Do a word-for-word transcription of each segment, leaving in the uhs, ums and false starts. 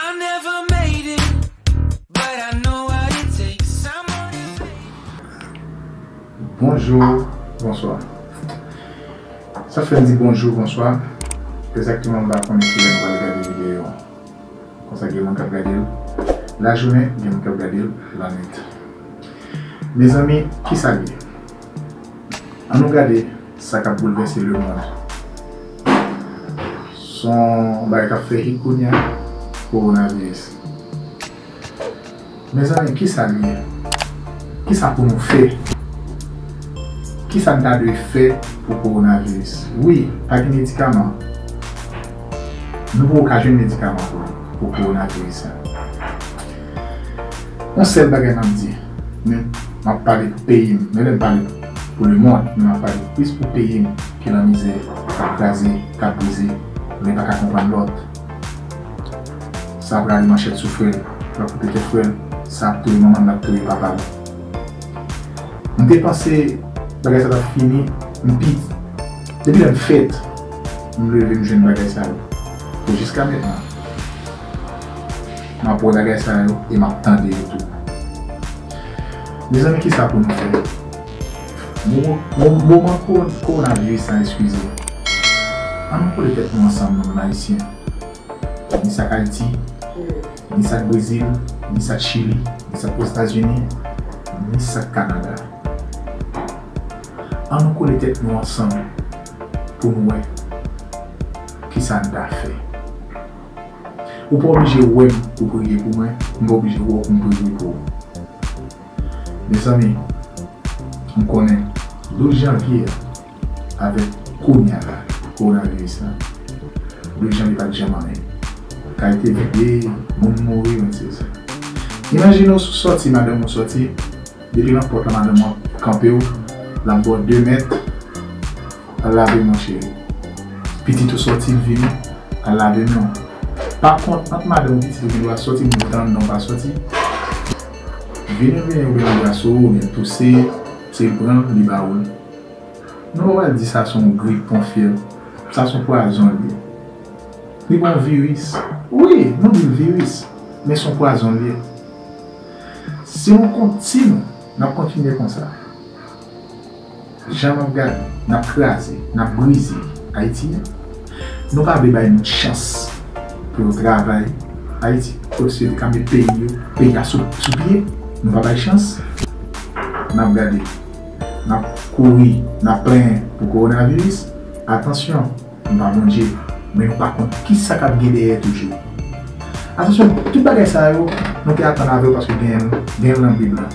I never made it, but I know what it takes. I'm on it. Bonjou, bonswa. Sa fè m di bonjou, bonswa. Egzakteman, m pa konnen kilè m pral gade videyo an. Konsa gen moun k ap gade l lajounen, gen moun k ap gade l lannwit. Mezanmi, kisa l ye? Ann nou gade sa k ap boulvèse lemonn. Se yon bagay k ap fè hit kounye a, kowonaviris. Mezanmi, kisa l ye? Kisa pou nou fè? Kisa n ta dwe fè pou kowonaviris? Wi, pa gen medikaman. Nou poko ka jwenn medikaman pou, pou kowonaviris la. Yon sèl bagay m ap di, men m ap pale pou peyi m, men lè m pale pou lemonn, men m ap pale plis pou peyi m ki nan mizè, k ap kraze, k ap brize, men pa ka konprann lòt. Sa ap rale manchèt sou frè l, l ap koupe tèt frè l, sa ap touye manman l, l ap touye papa l. M te panse bagay sa t ap fini, m pi. Depi lè m fèt, m leve m jwenn bagay sa yo. E jiska mentnan, m ap wè bagay sa yo e m ap tande yo tou. Mezanmi, kisa pou nou fè? Moman, mo- moman ko- kowonaviris la, eskize. Ann nou kole tèt nou ansanm, nou menm Ayisyen. Ni sa k Ayiti, ni sa k Brezil, ni sa k Chili, ni sa k Ozetazini, ni sa k Kanada. Ann nou kole tèt nou ansanm pou n wè kisa n ta fè. Ou pa oblije wè m pou w priye pou mwen, m pa oblije wè w pou m priye pou ou. Mezanmi, m konnen douz janvye a, avèk kounye a la, kowonaviris la, douz janvye pa t janm anyen. Kay te vide, moun mouri, mwen se sa. Imajine w sou sòti, madanm ou sòti, depi nan pòt la, madanm ou ap kanpe w, l ap ba w de mèt, al lave men w, cheri. Pitit ou sòti, l vini, al lave men w. Pa kont, ant madanm ou pitit ou gen dwa sòti, moun yo te anndan ou pa sòti. Vini, vini, oubyen nan bras ou, oubyen touse, se l pran, li ba ou l. Nou pa pral di sa se yon grip, yon fyèv. Sa se yon pwazon l ye. Li pa yon viris. Wi, nou di l viris, men se yon pwazon l ye. Si nou kontinye, n ap kontinye konsa. Jan n ap gade, n ap kraze, n ap brize Ayiti a. Nou pa vle bay moun chans pou yo travay Ayiti, kote yo te ka met peyi yo, peyi a sou, sou pye. Nou pa bay chans. N ap gade, n ap kouri, n ap plenyen pou kowonaviris. Atansyon, nou pa Bondye, men nou pa konn kisa k ap gen dèyè toujou. Atansyon, tout bagay sa yo, nou te atann avè yo paske gen, gen nan Bib la.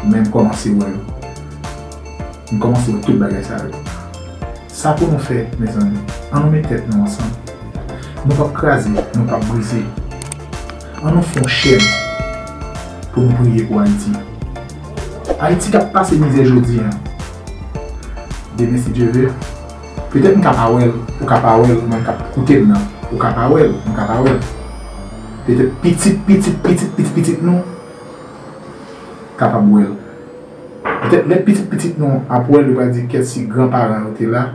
Men m kòmanse wè yo. M kòmanse wè tout bagay sa yo. Sa pou nou fè, mezanmi, ann nou met tèt nou ansanm. Nou p ap kraze, nou p ap brize. Ann nou fè yon chèn pou nou priye pou Ayiti. Ayiti k ap pase mizè jodi a. Demen, si Dye ve, petèt m ka pa wè l, ou ka pa wè l, ou menm k ap koute m nan, ou ka pa wè l, m ka pa wè l. Petèt pitit, pitit, pitit, pitit, pitit nou kapab wè l. Petèt lè pitit, pitit nou ap wè l, yo pral di kèt si granparan yo te la,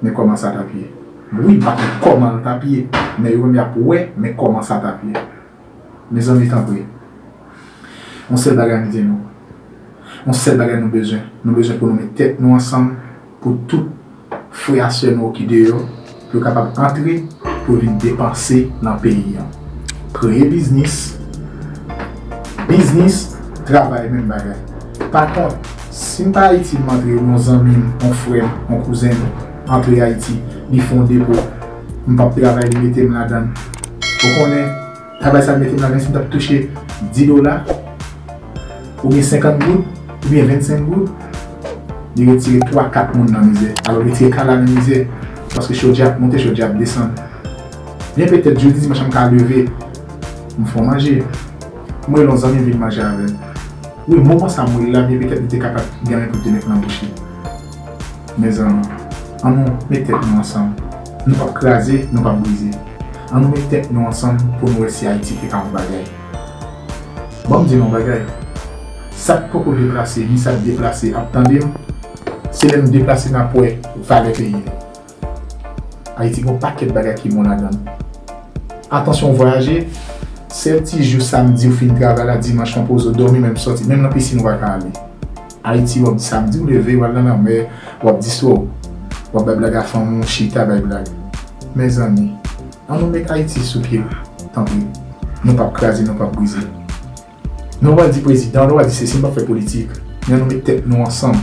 men kòman sa t ap ye. Wi, m pa konn kòman l t ap ye, men yo menm y ap wè, men kòman sa t ap ye. Mezanmi, tanpri, yon sèl bagay m di nou. Yon sèl bagay nou bezwen. Nou bezwen pou nou met tèt nou ansanm pou tout frè a sè nou ki deyò, pou yo kapab antre, pou yo vin depanse nan peyi an. Kreye biznis, biznis, travay, menm bagay. Pa kont, si m pa Ayiti, m antre, yon zanmi m, yon frè m, yon kouzen m antre Ayiti, li fè yon depo, m p ap travay, li mete m ladan l. Ou konnen, travay sa l mete m ladan l, si m t ap touche dis dola, oubyen senkant goud, oubyen vennsenk goud, li retire twa, kat moun nan mizè. Alò, li retire kal la nan mizè. Paske chodyè ap monte, chodyè ap desann. Byen petèt, jodi dimanch, m ka leve, m fè w manje. M rele yon zanmi vin manje avè m. Wi, moman sa m rele la, byen petèt, li te kapab gen anyen pou l te met nan bouch li. Mezanmi, ann nou met tèt nou ansanm. Nou p ap kraze, nou p ap brize. Ann nou met tèt nou ansanm pou nou wè si Ayiti te ka yon bagay. Ban m di nou yon bagay. Sa k poko deplase, ni sa k deplase, ap tande m. Se lè nou deplase n ap wè valè peyi nou. Ayiti gen yon pakèt bagay ki bon ladan l. Atansyon, w vwayaje, sèl ti jou samdi ou fin travay la, dimanch w poze w dòmi, menm sòti, menm nan pisin ou pa ka ale. Ayiti, w ap samdi ou leve, w al nan lanmè, w ap distwè w, w ap bay blag a fanmi w, chita bay blag. Mezanmi, ann nou met Ayiti sou pye, tanpri. Nou p ap kraze, nou p ap brize. Nou pral di prezidan, nou pral di sesi, nou p ap fè politik. Men ann nou met tèt nou ansanm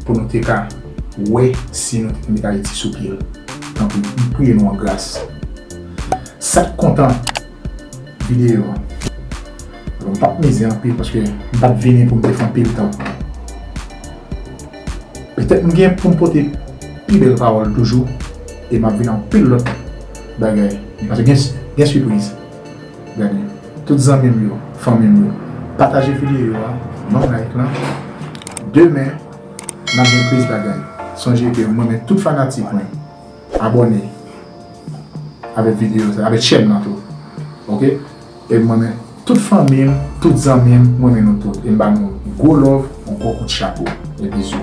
pou nou te ka wè si nou te met Ayiti sou pye l. Tanpri, m priye nou an gras. Sa k kontan videyo a. Alò, m p ap mize anpil paske m pa t vini pou m te fè anpil tan. Petèt m gen pou m pote pi bèl pawòl toujou e m ap vin anpil lòt bagay. Paske gen, gen sipriz. Gade, tout zanmi m yo, fanmi m yo, pataje videyo a, ban m like lan. Demen, n ap gen plis bagay. Sonje ke m renmen tout fanatik mwen. Abòne avèk videyo sa, avèk chèn nan tou. Oke? E m renmen tout fanmi m, tout zanmi m, m renmen nou tout. E m ba nou gwo love, yon gwo kout chapo. E bizou.